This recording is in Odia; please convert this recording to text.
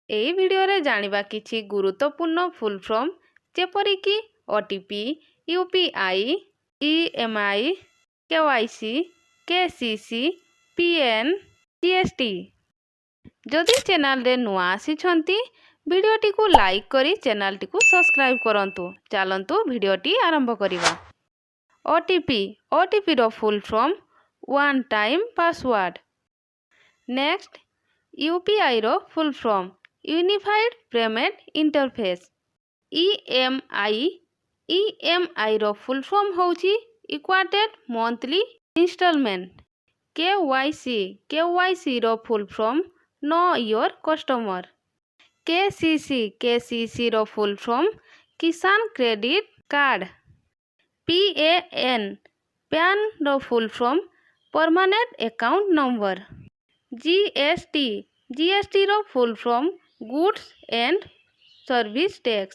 ଏହି ଭିଡ଼ିଓରେ ଜାଣିବା କିଛି ଗୁରୁତ୍ୱପୂର୍ଣ୍ଣ ଫୁଲ୍ ଫର୍ମ, ଯେପରିକି OTP, UPI, EMI, KYC, KCC, PAN, GST. ଯଦି ଚ୍ୟାନେଲରେ ନୂଆ ଆସିଛନ୍ତି, ଭିଡ଼ିଓଟିକୁ ଲାଇକ୍ କରି ଚ୍ୟାନେଲଟିକୁ ସବସ୍କ୍ରାଇବ୍ କରନ୍ତୁ। ଚାଲନ୍ତୁ, ଭିଡ଼ିଓଟି ଆରମ୍ଭ କରିବା। OTP। ଓଟିପିର full form one time password. Next, ୟୁପିଆଇର full form unified payment interface. EMI। ଇଏମ୍ଆଇର full form ହେଉଛି ଇକ୍ୱାଟେଡ୍ ମନ୍ଥଲି ଇନଷ୍ଟଲମେଣ୍ଟ। କେୱାଇସି। କେୱାଇସିର full form know your customer. KCC। କେସିସିର full form Kisan credit card. PAN। ପ୍ୟାନ୍ର full form permanent account number. GST। ଜିଏସ୍ଟିର full form goods and service tax.